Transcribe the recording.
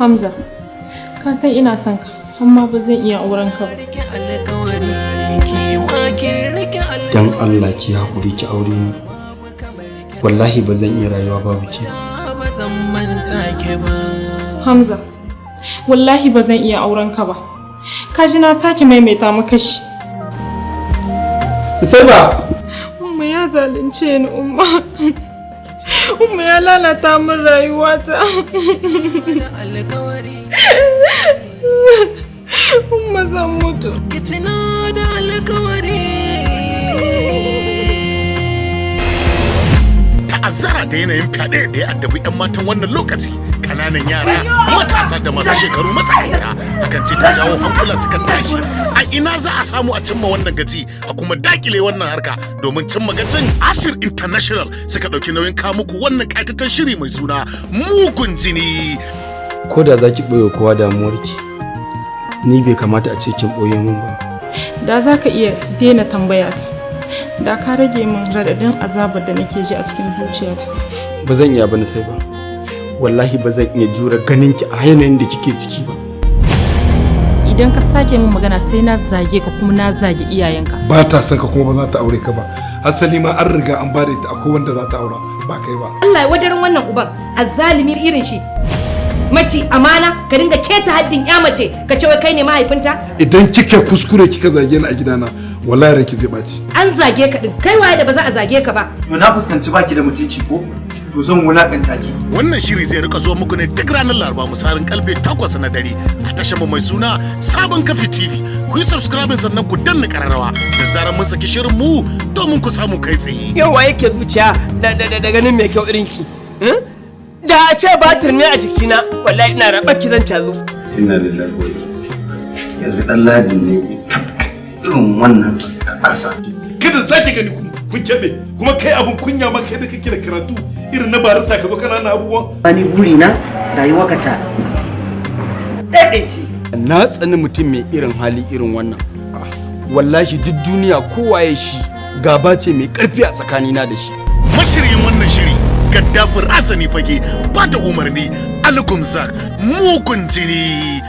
Hamza, ka san ina son ka, amma ba zan iya auren ka ba. Dan Allah ki haƙuri ki aure ni. Wallahi ba zan iya rayuwa babu ke. Hamza, wallahi ba zan iya auren ka ba. Ka ji na sake maimaita maka shi. Sai ba. Umma ya zalunce ni, Umma. Umma ya lalata min rayuwata. Umma, zan mutu. Da alkawari. Ta'azzara da yanayin fyaɗe da ya addabi 'yan matan wannan lokaci, kananan yara, matasa da masu shekaru matsakaita, hakan ce ta jawo hankula suka tashi. A ina za a samu a cimma wannan gaci a kuma dakile wannan harka? Domin cimma gacin, Ashir International suka ɗauki nauyin kawo muku wannan ƙayataccen shiri mai suna Mugun Jini. Ko da za ki ɓoye kowa damuwarki, ni bai kamata a ce kin ɓoye min ba. Da za ka iya daina tambaya ta, da ka rage min raɗaɗin azabar da nake ji a cikin zuciyata. Ba zan iya bani sai ba. Wallahi ba zan iya jure ganin ki a yanayin da kike ciki ba. Idan ka sake min magana, sai na zage ka kuma na zage iyayenka. Ba ta son ka kuma ba za ta aure ka ba. Asali ma an riga an bada ita, akwai wanda za ta aura ba kai ba. Allah ya wadarin wannan uban azzalimi irin shi. Maci amana, ka dinga keta haddin ya mace, ka ce wai kai ne mahaifinta. Idan kika kuskure kika zage ni a gidana, wallahi ranki zai baci. An zage ka din, kai waye da ba za a zage ka ba? To, na fuskanci baki da mutunci ko? To, zan wulakanta ki. Wannan shiri zai rika zuwa muku ne duk ranar Laraba misalin karfe 8 na dare a tashar mu mai suna Sabon Kafi TV. Ku yi subscribe sannan ku danna kararrawa da zarar mun saki shirin mu domin ku samu kai tsaye. Yau wa yake zuciya da ganin mai kyau irin ki? Da a ce batir ne a jikina, wallahi ina raɓar ki zan cazo. Inna lillahi wa inna. Yanzu Dan Ladi ne ya tabka irin wannan ta'asa? Kada sake gani kun keɓe kuma. Kai, abun kunya ma, kai da kake da karatu irin na barista ka zo kana na abubuwan. Ni buri na rayuwa ka ta ɗaiɗaice. Na tsani mutum mai irin hali irin wannan. Wallahi duk duniya kowaye shi, gaba ce mai ƙarfi a tsakanina da shi. Mashiryin wannan shiri Gaddafin Razani Fage, ba da umarni Algumzak. Mugun Jini.